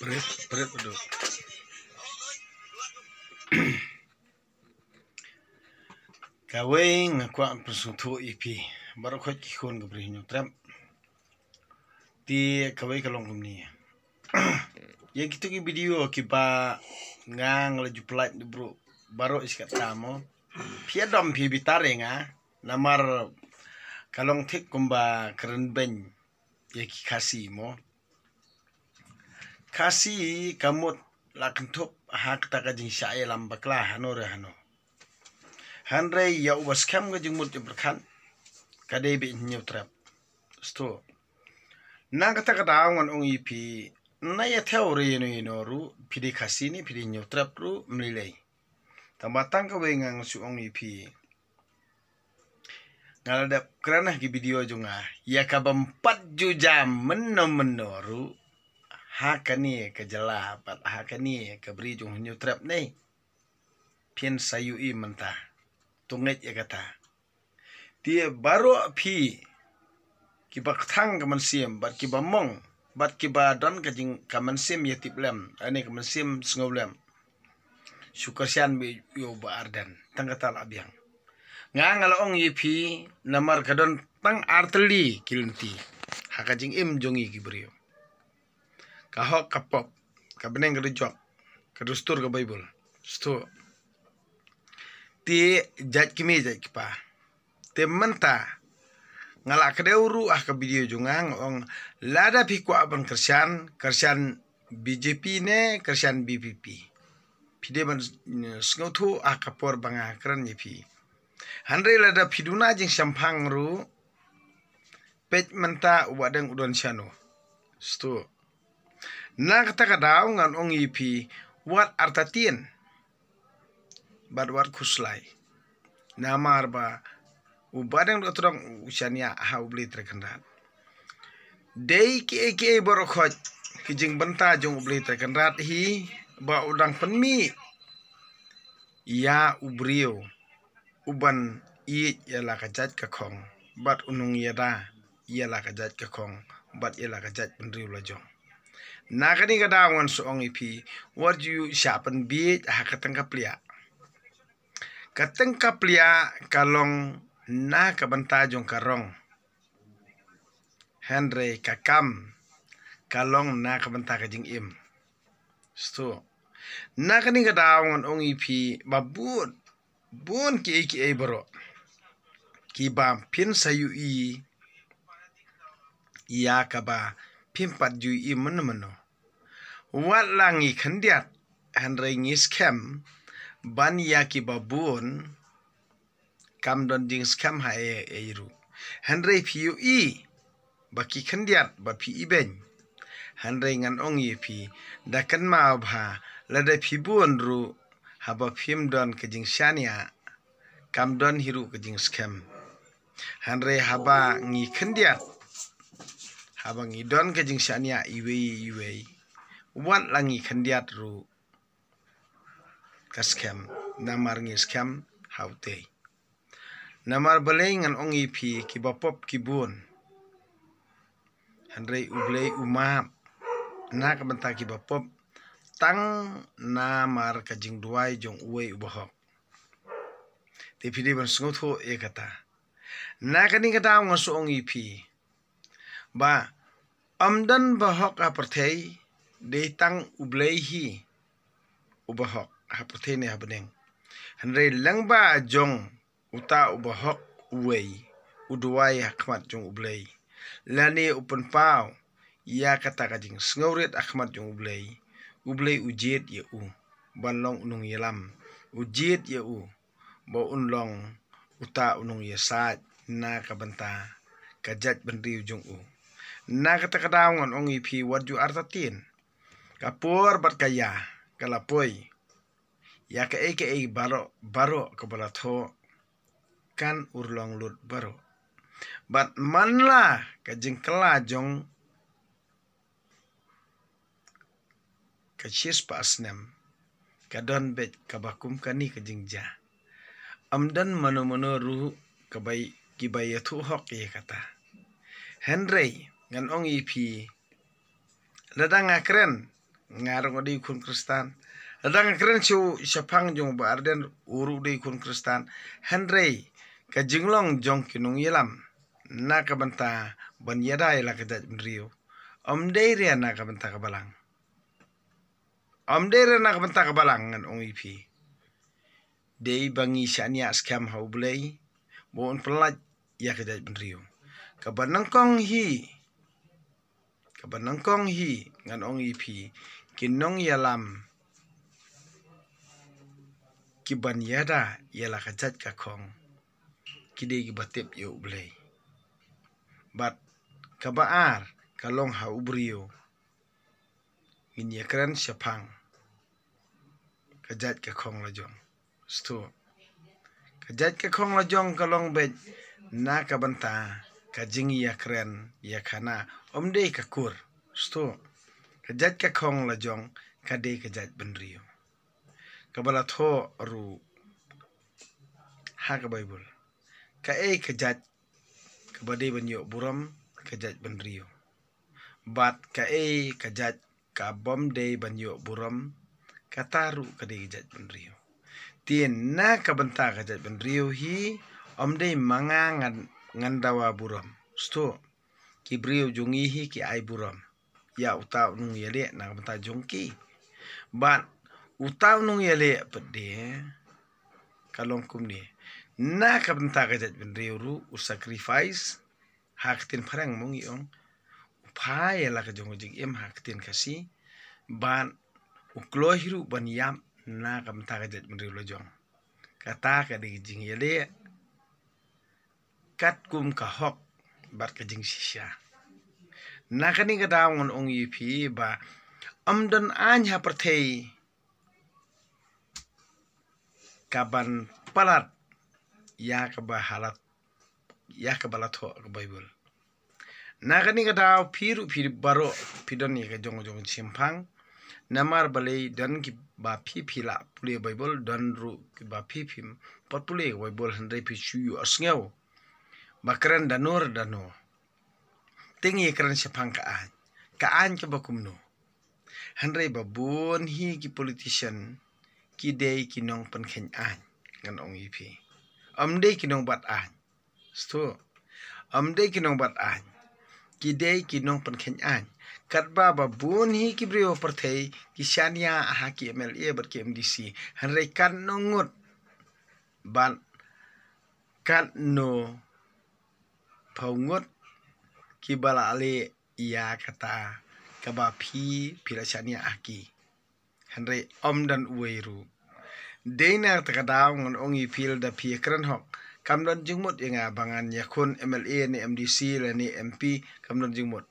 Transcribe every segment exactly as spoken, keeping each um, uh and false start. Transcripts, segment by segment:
Prit, prit, prit. Kawei nga kwah pynsngewthuh ïa phi baroh khoit ki khun ka Bri Hynñiewtrep. Te kawei ka long kumne. Ïa kito ki video kiba nga nga la ju pynlait da bru baroh ïa kata mo. Phi ïa dom phi bitar ïa nga. Namar ka long thik kumba kren beiñ ïa ki Khasi mo. Khasi ka mut la kynthup ha kata ka jingshah ïalam bakla hano re hano. Hynrei ïa uba skhem ka jingmut jingpyrkhat ka dei beit Hynñiewtrep. Sto. Na kata ka daw ngan ong ïa phi, na ïa thew re ïano ïano ruh, phi dei Khasi ne phi dei Hynñiewtrep ruh, mlilei. Tang ba tang kawei nga nga shu ong ïa phi. Nga la dep kren ha ki video jong nga ïa kaba ym pat ju jam mynno mynno ruh ha kane ka jylla bad ha kane ka bri jong Hynñiewtrep ne. Phin sa ïohi mynta. To ngeit ïa kata. Te baroh phi kiba kthang ka mynsiem bad kiba mong bad kiba don ka jing ka mynsiem ïa tip lem, ane ka mynsiem sngew lem. Shu kyrshan beit ïa u Bah Ardent tang kata la biang. Nga nga la ong ïa phi namar ka don tang artylli ki lynti ha ka jingim jong ngi ki briew. Ka hok ka pop, ka bneng ka dujok, ka dustur ka Baibl. Sto. Te jait kmie jait kpa. Te mynta nga la kdew ruh ha ka video jong nga nga ong lada phi kwah ban kyrshan, kyrshan B J P ne kyrshan B P P. Phi dei ban sngewthuh ha ka por ba nga kren ïa phi. Hynrei lada phi duna jingshemphang ruh peit mynta u Bah Deng u don shano. Sto. Na kata ka daw ngan ong ïa phi wat artatien bad wat khuslai. Namar ba u Bah Deng Dohtdong u shaniah ha U Blei Trai Kynrad. Dei kiei kiei baroh khoit ki jingbynta jong U Blei Trai Kynrad hi ba u dang pynmih ïa u briew u ban ïeit ïa la ka jait ka khong bad u nongïada ïa la ka jait ka khong bad ïa la ka jait bynriew la jong. Na kane ka daw ngan sa ong ïa phi wat ju shah pynbieit ha ka teng ka pliah. Ka teng ka pliah ka long na ka bynta jong ka rong. Hynrei ka kam ka long na ka bynta ka jingim. Sto. Na kane ka daw ngan ong ïa phi ba bun bun kiei kiei baroh kiba phin sa ïohi ïa kaba phim pat ju ïohi mynno mynno. Wat la ngi khyndiat hynrei ngi skhem ban ïa kiba bun. Kam don jingskhem ha ei ei ruh. Hynrei phi ïohi ba ki khyndiat ba phi ibeiñ. Hynrei ngan ong ïa phi da kynmaw bha lada phi bun ruh haba phim don ka jingshaniah kam don hi ruh ka jingskhem. Hynrei haba ngi khyndiat haba ngi don ka jingshaniah iwei iwei wat la ngi khyndiat ruh ka skhem namar ngi skhem ha utei. Namar balei ngan ong ïa phi kiba pop ki bun. Hynrei U Blei u map na ka bynta kiba pop tang namar ka jingduwai jong uwei uba hok. Te phi dei ban sngewthuh ïa kata. Na kane ka daw nga sa ong ïa phi ba ym don ba hok ha pyrthei dei tang U Blei hi uba hok ha pyrthei ne ha bneng. Hynrei lyngba jong uta uba hok uwei u duwai ha khmat jong U Blei lane u pynpaw ïa kata ka jingsngewrit ha khmat jong U Blei. U Blei u jied ïa u ban long u nongïalam. U jied ïa u ba un long uta u nongïasaid na ka bynta ka jait bynriew jong u. Na kata ka daw ngan ong ïa phi wat ju artatien. Ka por bad ka ïa ka la poi. Ïa kaei kaei baroh baroh kaba la thoh kan urlong lut baroh. Bad man la ka jingkylla jong ka shispah snem ka don beit kaba kum kane ka jingjia. Ym don mano mano ruh kaba kiba ïathuh hok ïa kata. Hynrei ngan ong ïa phi lada nga kren Nga ruh nga dei khun Khristan. Lada nga kren shu shaphang jong Bah Ardent, u ruh dei khun Khristan. Hynrei ka jinglong jong ki nongïalam na ka bynta ban ïada ïa la ka jaitbynriew, ym dei re na ka bynta ka balang. Ym dei re na ka bynta ka balang, ngan ong ïa phi. Dei ba ngi shaniah skhem ha U Blei ba un pynlait ïa ka jaitbynriew. Kaba nyngkong hi, kaba nyngkong hi, ngan ong ïa phi, ki nongïalam kiban ïada ïa la ka jait ka khong, ki dei kiba tip ïa U Blei. Bad kaba ar ka long ha u briew, ngin ïakren shaphang ka jait ka khong lajong. Sdang, ka jait ka khong lajong ka long beit na ka bynta ka jingïakren ïakhana, ym dei ka kur. Sdang, ka jait ka khong lajong ka dei ka jaitbynriew. Kaba la thoh ruh ha ka Baibl, kaei ka jait kaba dei ban ïoh burom? Ka jaitbynriew. Bad kaei ka jait kabym dei ban ïoh burom? Kata ruh ka dei ka jaitbynriew. Te na ka bynta ka jaitbynriew hi, ym dei ma nga ngan, ngan dawa burom. Sdang, ki briew jong ngi hi ki ai burom ïa uta u nongïaleh na ka bynta jong ki. Bad uta u nongïaleh pat de ka long kumne, na ka bynta ka jaitbynriew ruh u sacrifice ha ka ktien phareng, mo ngi ong, u phai ïa la ka jong ka jingim ha ka ktien Khasi. Bad u kloi hi ruh ban ïap na ka bynta ka jaitbynriew lajong. Kata ka dei ka jingïaleh katkum ka hok bad ka jingshisha. Na kane ka daw ngan ong ïa phi ba ym don aiñ ha pyrthei kaban palat ïa kaba la, ïa kaba la thoh ka Baibl. Na kane ka daw phi ruh phi baroh phi don ïa ka jong jong shemphang. Namar balei? Don kiba phi phi la pule Baibl, don ruh kiba phi phim pat pule Baibl, hynrei phi shu ïohsngew ba kren da no re da no. Te ngi kren shaphang ka aiñ. Ka aiñ kaba kumno? Hynrei ba bun hi ki politician ki dei ki nongpynkheiñ aiñ, ngan ong ïa phi. Ym dei ki nongbat aiñ. Sdang, ym dei ki nongbat aiñ, ki dei ki nongpynkheiñ aiñ. Katba ba bun hi ki briew ha pyrthei ki shaniah ha ki M L A bad ki M D C, hynrei katno ngut bad katno phew ngut kiba la leh ïa kata kaba phi phi la shaniah ha ki. Hynrei ym don uwei ruh. Dei na kata ka daw ngan ong ïa phi, lada phi ïakren hok, kam don jingmut ïa nga ba ngan ïakhun M L A ne M D C lane M P, kam don jingmut.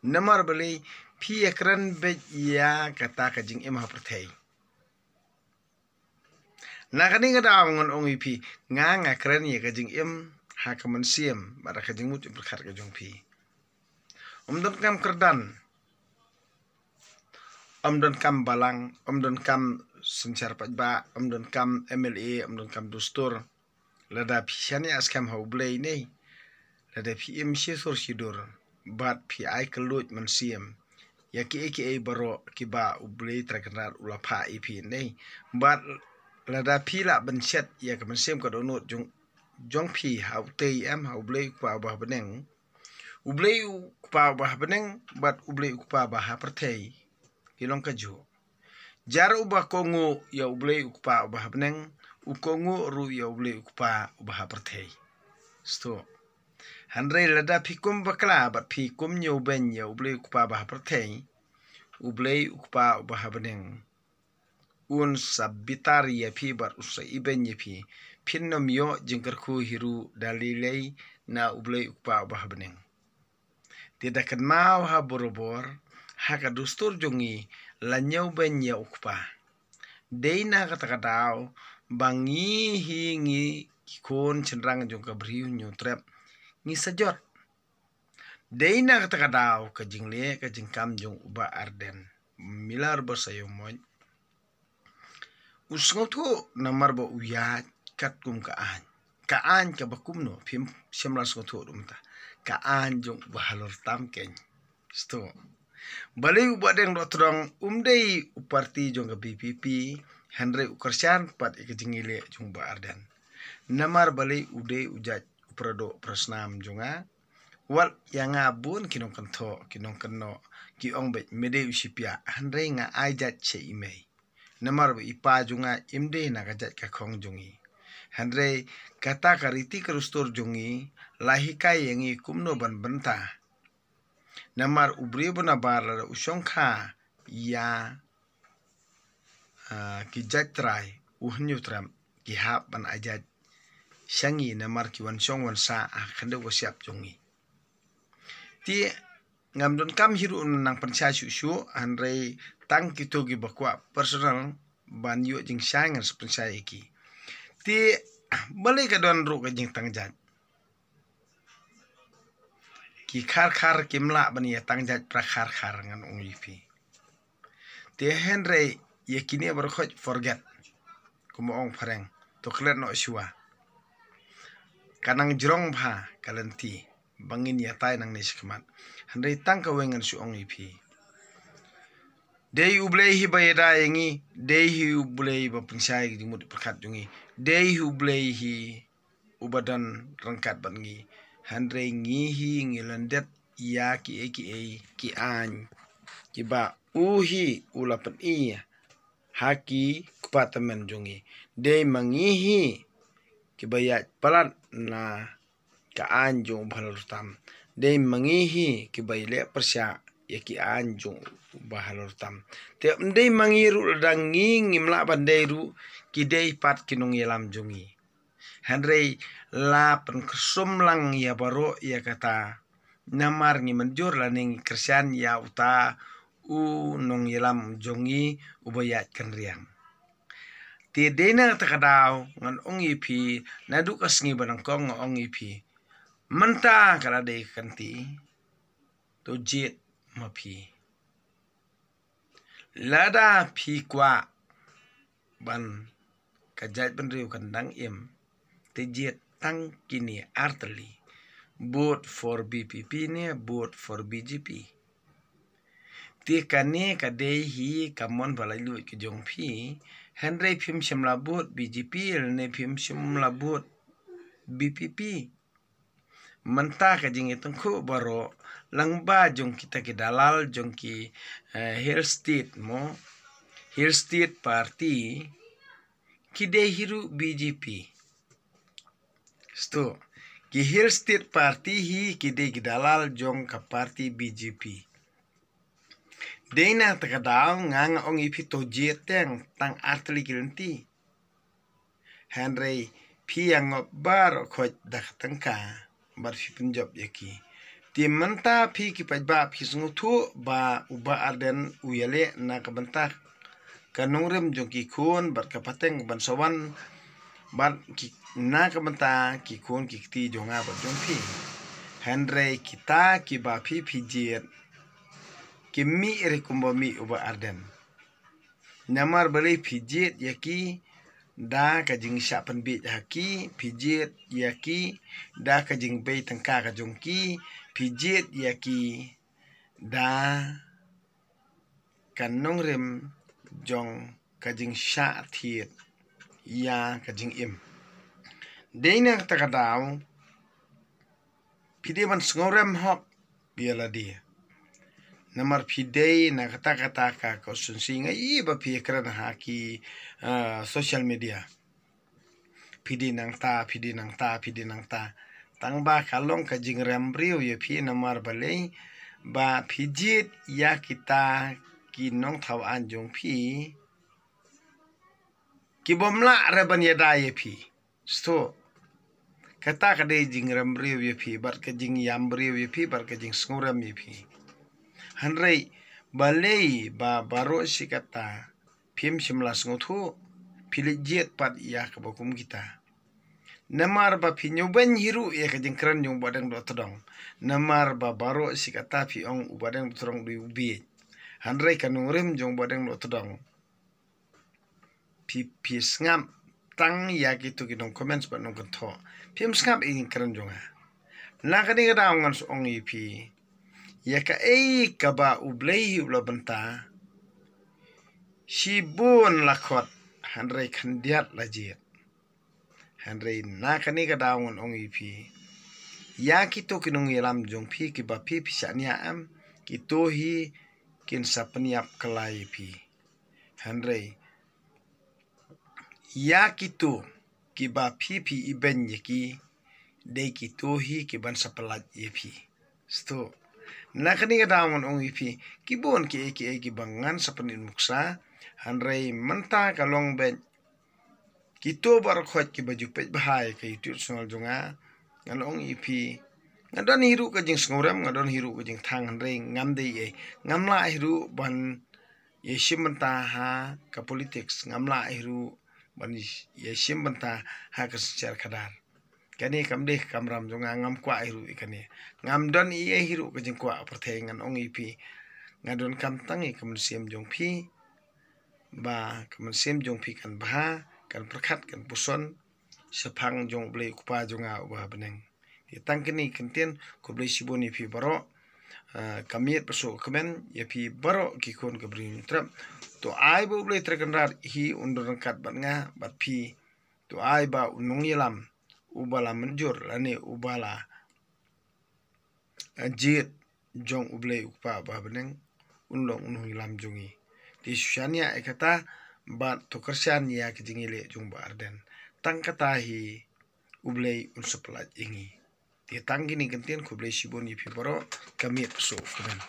Namar balei? Phi ïakren beit ïa kata ka jingim ha pyrthei. Na kane ka daw ngan ong ïa phi, nga nga kren ïa ka jingim ha ka mynsiem bad ha ka jingmut jingpyrkhat ka jong phi. Ym donkam kyrdan, ym donkam balang, ym donkam synshar paidbah, ym donkam M L A, ym donkam dustur. Lada phi shaniah skhem ha U Blei ne, lada phi im shisur shidur bad phi ai kylluid mynsiem ïa kiei kiei baroh kiba U Blei Trai Kynrad u la phah ïa phi ne, bad lada phi lah ban shet ïa ka mynsiem ka dohnud jong, jong phi ha utei, em, ha U Blei U Kpa uba ha bneng. U Blei U Kpa uba ha bneng bad U Blei U Kpa uba ha pyrthei ki long kajuh. Jar uba kohnguh ïa U Blei U Kpa uba ha bneng, u kohnguh ruh ïa U Blei U Kpa uba ha pyrthei. Sdang, hynrei lada phi kum bakla bad phi kum ñiewbeiñ ïa U Blei U Kpa uba ha pyrthei, U Blei U Kpa uba ha bneng un sa bitar ïa phi bad un sa ibeiñ ïa phi. Phin nym ïoh jingkyrkhu hi ruh da lei lei na U Blei U Kpa uba ha bneng. Te da kynmaw ha borabor, ha ka dustur jong ngi la ñiewbeiñ ïa U Kpa. Dei na kata ka daw ba ngi hi ngi ki khun shynrang jong ka Bri Hynñiewtrep ngi sa jot. Dei na kata ka daw ka jingleh ka jingkam jong u Bah Ardent Miller Basaiawmoit u sngewthuh, namar ba u ïaid katkum ka aiñ. Ka aiñ kaba kumno? Phim shym la sngewthuh ruh mynta. Ka aiñ jong u bahalor tam keiñ. Sdang, Balei u Bah Deng Dohtdong um dei u parti jong ka B P P, hynrei u kyrshan pat ïa ka jingïaleh jong u Bah Ardent. Namar balei u dei u jait u paradoh parasnam jong nga. Wat ïa nga bun ki nongkynthoh, ki nongkynnoh, ki ong beit me dei u shiphiah, hynrei nga ai jait sha i mei. Namar ba i pa jong nga im dei na ka jait ka khong jong i. Hynrei kata ka riti ka dustur jong i, la hikai ïa ngi kumno ban bynta. Namar u briew ba nabar lada u shongkha ïa, ah, ki jait trai, u hynñiew trep, ki hap ban ai jait sha ngi namar ki wan shong wan sah ha khyndew ka shyiap jong ngi. Te ngam donkam hi ruh nang pynshai shuh shuh, hynrei tang kito kiba kwah personal ban ïoh jingshai ngan sa pynshai ïa ki. Te balei ka don ruh ka jingtang jait. Ki kharkhar kim lah ban ïa tang jait para kharkhar ngan ong ïa phi. Te hynrei ïa kine baroh khoit forget. Kumba ong phareng, to klet noh shuwa. Ka nang jrong bha ka lynti ba ngin ïatai nangne shakhmat. Hynrei tang kawei ngan shu ong ïa phi. Dei U Blei hi ba ïada ïa ngi, dei hi U Blei ba pynshai ki jingmut pyrkhat jong ngi. Dei hi U Blei hi uba don ryngkat bad ngi. Hynrei ngi hi ngi lyndet ïa kiei kiei ki aiñ kiba u hi u la pyni ha ki kpa tymmen jong ngi. Dei ma ngi hi kiba ïaid palat na ka aiñ jong u bahalor tam. Dei ma ngi hi kiba ïaleh pyrshah ïa ki aiñ jong u bahalor tam. Te ym dei ma ngi ruh, lada ngi ngim lah ban dei ruh, ki dei pat ki nongïalam jong ngi. Hynrei la pynkyrsum lang ïa baroh ïa kata. Namar ngi mynjur lane ngi kyrshan ïa uta u nongïalam jong ngi uba ïaid kynriang. Te dei na kata ka daw ngan ong ïa phi, naduh ka sngi ba nyngkong nga ong ïa phi. Mynta ka la dei ka kynti. To jied ma phi. Lada phi kwah ban ka jaitbynriew kan dang im, te jied tang kine artylli. Vote for B P P ne vote for B J P. Te kane ka dei hi ka mon ba laitluid ka jong phi, hynrei phim shym la vote B J P ne phim shym la vote B P P. Mynta ka jingïatyngkhuh baroh lyngba jong kita ki dalal jong ki, eh, Hill State mo, Hill State Party, ki dei hi ruh B J P. Sto, ki Hill State Party hi ki dei ki dalal jong ka party B J P. Dei na kata ka daw nga nga ong ïa phi to jied tang tang artylli ki lynti. Hynrei phi ïa ngop baroh khoit da ka tyngka bad phi pynjop ïa ki. Te mynta phi ki paidbah phi sngewthuh ba u Bah Ardent u ïaleh na ka bynta ka nongrim jong ki khun bad ka pateng ban sa wan bad ki, na ka bynta ki khun ki kti jong nga bad jong phi. Hynrei kita kiba phi phi jied ki mih re kumba mih u Bah Ardent. Namar balei phi jied ïa ki da ka jingshah pynbiej ha ki, phi jied ïa ki da ka jingbei tyngka ka jong ki, phi jied ïa ki da ka nongrim jong ka jingshah thied ïa ka jingim. Dei na kata ka daw phi dei ban sngewrem hok ïa lade. Namar phi dei na kata kata ka constituency, nga i ba phi kren ha ki, ah, social media. Phi dei nangta, phi dei nangta, phi dei nangta. Tang ba ka long ka jingrem briew ïa phi namar balei ba phi jied ïa kita ki nongthaw aiñ jong phi ki bym lah re ban ïada ïa phi. Sto. Kata ka dei jingrem briew ïa phi bad ka jingïam briew ïa phi bad ka jingsngewrem ïa phi. Hynrei balei ba baroh shi katta phim shym la sngewthuh, phi leit jied pat ïa kaba kum kita. Namar ba phi ñiewbeiñ hi ruh ïa ka jingkren jong u Bah Deng Dohtdong. Namar ba baroh shi katta phi ong u Bah Deng Dohtdong u dei u bieit. Hynrei ka nongrim jong u Bah Deng Dohtdong, phi, phi sngap tang ïa kito ki nong comments bad nong kynthoh. Phim sngap ïa ki kren jong nga. Na kane ka daw ngan sa ong ïa phi, ïa kaei kaba U Blei hi u la bynta, shibun la khot, hynrei khyndiat la jied. Hynrei na kane ka daw ngan ong ïa phi, ïa kito ki nongïalam jong phi kiba phi phi shaniah em, kito hi kin sa pynïap kylla ïa phi. Hynrei ïa kito kiba phi phi ibeiñ ïa ki, dei kito hi kiban sa pyllait ïa phi. Sngewthuh. Na kane ka daw ngan ong ïa phi, ki bun kiei kiei kiba ngan sa pyni nuksa, hynrei mynta ka long beit kito baroh khoit kiba ju peit bha ïa ka YouTube channel jong nga, ngan ong ïa phi, nga don hi ruh ka jingsngewrem, nga don hi ruh ka jingthang, hynrei ngam dei ei, ngam lah hi ruh ban ïashim bynta ha ka politics, ngam lah hi ruh ban ïashim bynta ha ka synshar khadar. Kane kam dei ka kamram jong nga, ngam kwah hi ruh ïa kane. Ngam don ei ei hi ruh ka jingkwah pyrthei, ngan ong ïa phi, nga donkam tang ïa ka mynsiem jong phi, ba ka mynsiem jong phi kan bha, kan pyrkhat, kan puson shaphang jong U Blei U Kpa jong nga uba ha bneng. Te tang kine ki kyntien, khublei shibun ïa phi baroh. Ah, ka miet paso kmen ïa phi baroh ki khun ka Bri Hynñiewtrep. To ai ba U Blei Trai Kynrad hi un don ryngkat bad nga bad phi. To ai ba u nongïalam uba la mynjur lane uba la, ah, jied jong U Blei U Kpa uba ha bneng un long u nongïalam jong ngi. Te shu shaniah ïa kata bad to kyrshan ïa ka jingïaleh jong Bah Ardent. Tang kata hi U Blei un sa pyllait ïa ngi. Te tang kine ki kyntien, khublei shibun ïa phi baroh, ka miet paso kmen.